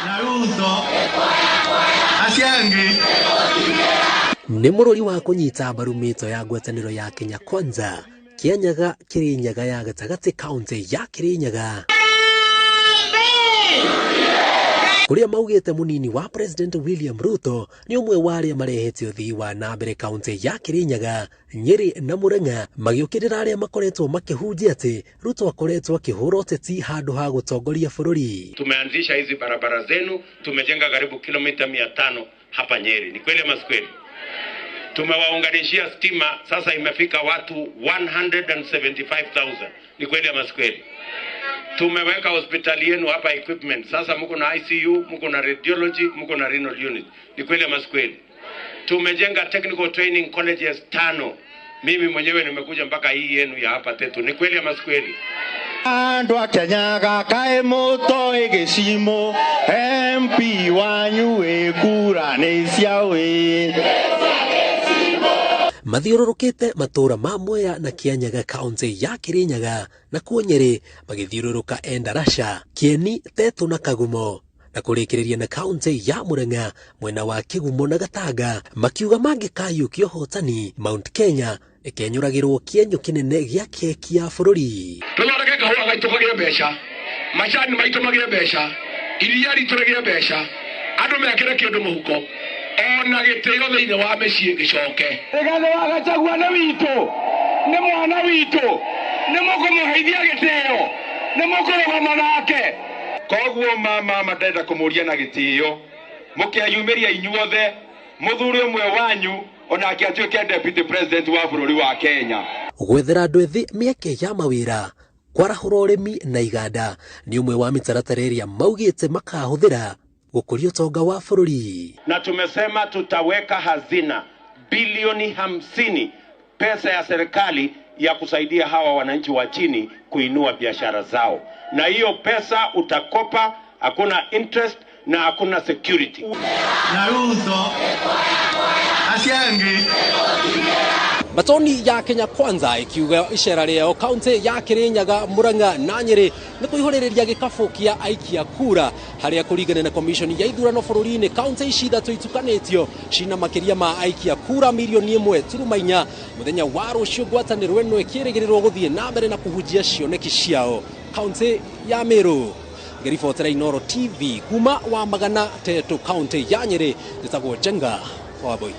Na Ruto acio angĩ. Nĩ mũrũri wa kũnyita mbaru mĩto ya ngwatanĩro ya Kenya Kwanza, Kĩanyaga Kĩrĩnyaga ya gatagatĩ kaunti ya Kĩrĩnyaga, kũrĩa maugĩte mũnini wa President William Ruto nĩ ũmwe wa arĩa marehete ũthii wa na mbere kaunti ya Kĩrĩnyaga, Nyeri na Murang'a, magĩũkĩrĩra arĩa makoretwo makĩhunjia atĩ Ruto akoretwo akĩhũra ũteti handũ ha gũtongoria bũrũri. Tumeanzisha hizi barabara zenu, tumejenga karibu kilomita 500 hapa Nyeri. Ni kweli ama si kweli? Tumewaunganishia stima, sasa imefika watu 175,000. Ni kweli ama si kweli? Tumeweka hospitali yenu hapa equipment, sasa mko na ICU, mko na radiology, mko na renal unit. Ni kweli ama si kweli? Tumejenga technical training colleges 5. Mimi mwenyewe nimekuja mpaka hii yenu ya hapa Tetu. Ni kweli ama si kweli? Andũ a Kenyaga kaĩ mũtoĩ gĩcimo, MP wanyu wĩ kura nĩ cia wĩ. Mathiũrũrũkĩte matũũra ma Mwea na Kĩanyaga kaunti ya Kĩrĩnyaga, na kuo Nyeri magĩthiũrũrũka Endarasha, Kĩeni, Tetu na Kagumo, na kũrĩkĩrĩria na kaunti ya Murang'a mwena wa Kĩgumo na Gatanga, makiuga mangĩkayũkia ũhotani Mount Kenya ĩkenyũragĩrwo kĩenyũ kĩnene gĩa keki ya bũrũri. Tũthondeke kahũa gaitũ kagĩe mbeca, macani maitũ magĩe mbeca, iria ritũ rĩgĩe mbeca, andũ mekĩre kĩndũ mũhuko, ona gĩtĩo thĩinĩ wa mĩciĩ gĩcoke. Rigathĩ wa Gachagua nĩ witũ, nĩ mwana witũ, nĩ mũkũmũheithia gĩtĩo, nĩ mũkũrũgama nake. Koguo mama ndenda kũmũria na gĩtĩo, mũkeyumĩria inyuothe, mũthure ũmwe wanyu onake atuĩke deputy president wa bũrũri wa Kenya. Gwethera andũ ethĩ mĩeke ya mawĩra, kwarahũra ũrĩmi na iganda nĩ ũmwe wa mĩtaratara ĩrĩa maugĩte makahũthĩra gũkũria ũtonga wa bũrũri. Na tumesema tutaweka hazina bilioni 50 pesa ya serikali ya kusaidia hawa wananchi wa chini kuinua biashara zao, na hiyo pesa utakopa, hakuna interest na hakuna security. Na Ruto acio angĩ. Matoni ya Kenya Kwanza ikiuga icera rĩao kaunti ya Kĩrĩnyaga, Murang'a na Nyeri nĩ kũihũrĩrĩria gĩkabũ kĩa aikia kura, harĩa kũringana na commission ya ithurano bũrũri-inĩ kaunti ici ithatũ itukanĩtio cina makĩria ma aikia kura milioni 1.4. Mũthenya wa rũciũ ngwatanĩro ĩno ĩkĩrĩgĩrĩrwo gũthiĩ na mbere na kũhunjia cioneki ciao kaunti ya Meru. Ngĩribotera Inooro TV kuma wa Magana Tetu kaunti ya Nyeri, njĩtagwo Njenga Wambui.